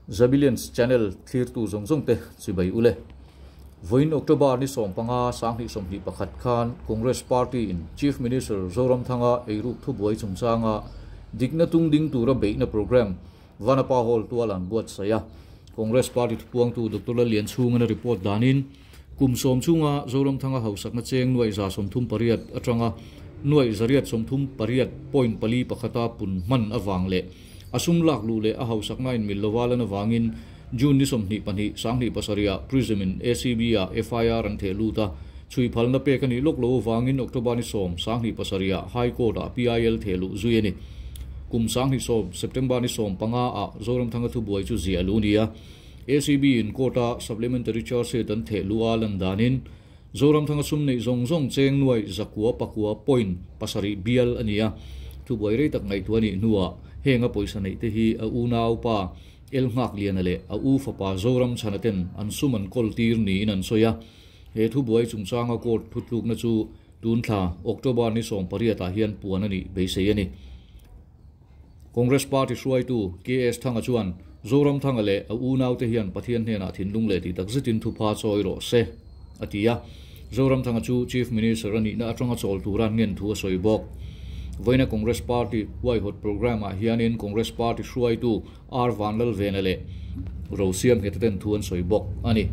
Zabilians channel thlirtu zawng zawng te chibai ule. Vawiin October ni 15 2021 khan Congress Party in Chief Minister Zoramthanga eiruk thubuai chungchanga dikna tung ding tura beihna program Vanapa Hall tualan buatsaih a. Congress Party thupuangtu Doctor Lallianchhunga na report danin kum sawm chhunga Zoramthanga hausakna cheng nuaih 38 atanga nuaih 138.41 a pun hman avang leh a sum lak luh leh a hausakna in mil lova lan avangin June ni 22 2007 ah Prism in ACB ah FIR an theh lut a, chhui phalna pek a nih lawk lo avangin October ni 10 2007 ah High Court ah PIL theh luh zui a ni. Kum 2010 September ni 15 ah Zoramthanga thubuai chu ziah luh a ni a, ACB in court a supplementary charge sheet an theh luh a lan danin Zoramthanga sum neih zawng zawng cheng nuai 909.7 bial a ni a, thubuai rei tak ngaihtuah a nih hnuah heng a pawisa neih te hi a unaupa El Nghakliana leh a u fapa Zoramchhana ten an sum an kawl tir niin an sawi a, he thubuai chungchanga court thutlukna chu tun thla October ni 18 ah hian puan a nih beisei a ni. Congress Party hruaitu KS Thanga chuan Zoramthanga leh a unaute hian Pathian hnenah thinlung leh tih takzetin thupha chawi rawh se, a ti a. Zoramthanga chu Chief Minister a nihna atanga chawl tura ngen thu a sawi bawk. Vawiina Congress Party huaihawt programme-ah hianin Congress Party hruaitu R Vanlalvena leh Rosiam Ngheta ten thu an sawi bawk a ni.